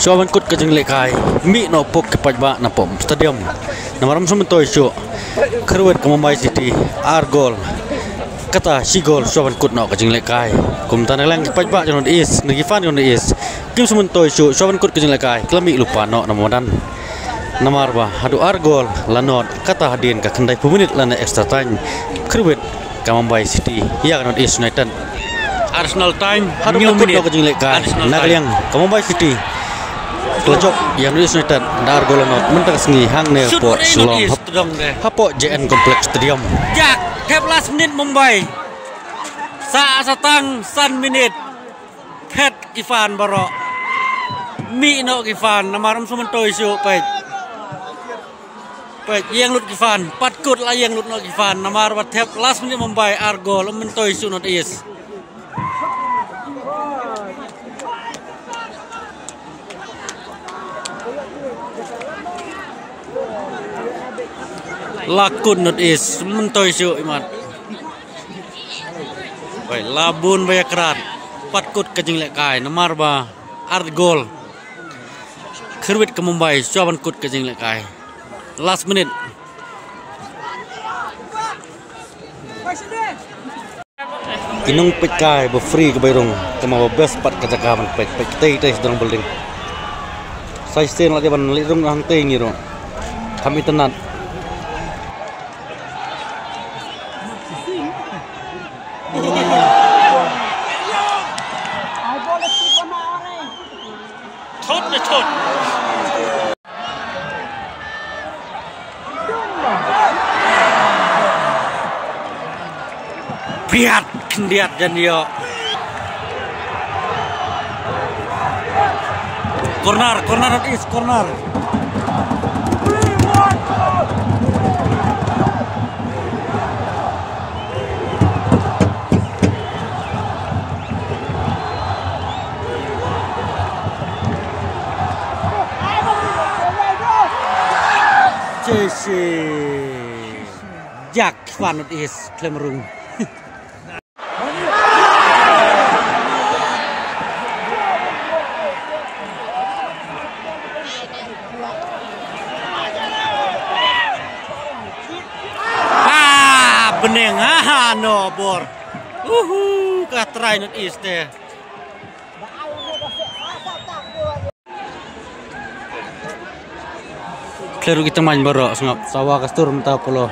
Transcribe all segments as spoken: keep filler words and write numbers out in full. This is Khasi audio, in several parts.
Shuwa ban kut ka jinglehkai, mih noh pok ki paidbah na pdeng stadium. Namar ym sngewmyntoi shuh. Kyrwit ka Mumbai City ar gol, kata shi gol shuwa ban kut noh ka jinglehkai. Kumta na liang ki paidbah jong North East, na ki fan jong North East, kim sngewmyntoi shuh, shuwa ban kut ka jinglehkai ki la mih lypa noh na madan. Namar ba haduh ar gol la nod, kata hadien ka khyndai phew minit lane extra time, kyrwit ka Mumbai City ïa ka North East United. Additional time, haduh hynñiew minit ka jinglehkai. Additional time. Na ka liang ka Mumbai City, ka la jop ïa North East United da ar gol la nod mynta ka sngi hangne hapoh Shillong, hapoh J N Complex Stadium. Jak, thep last minute Mumbai. Sa sa tang san minit. Phet ki fan baroh. Mih noh ki fan, namar ym sngewmyntoi shuh, peit. Peit, ïeng lut ki fan, pat kut la ïeng lut noh ki fan, namar ba thep last minute Mumbai ar gol, ym myntoi shuh North East. La kut North East, ym myntoi shuh imat. Bai, la bun ba ïa krat. Pat kut ka jinglehkai namar ba ar gol. Kyrwit ka Mumbai shuwa ban kut ka jinglehkai. Last minute. Ki nongpeitkai ba free ka bai rung, ka ma ba best pat ka jaka ban peit, peit tei tei sdang building. Sa shisien la dei ban leit rung hangtei ngi ruh. Kham internet. Thot ne thot. Piat khyndiat jan ïoh. Corner, corner, North East, corner. Jesse. Jak fan North East khlem rung. Ha, bneng, ha, ha, no bor. Uhu, ka trai North East te. Khlem ruh ki tymmen baroh sngap sawa ka stur mynta Polo.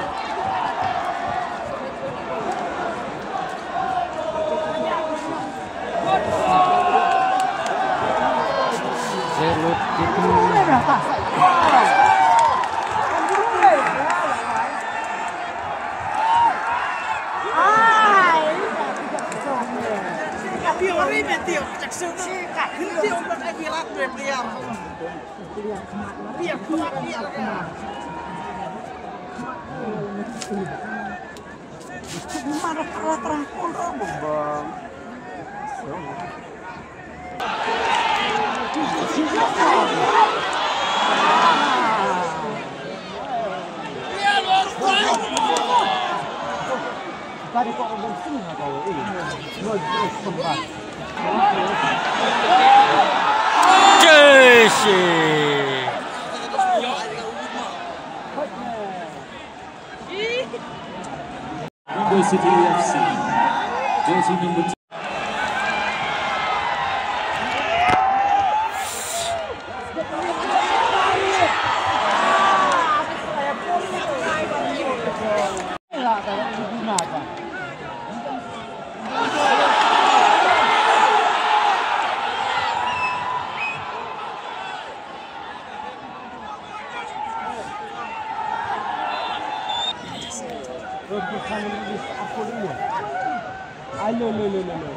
Jesse. Mumbai City F C. Jersey number two. Alo, lo, lo, lo, lo.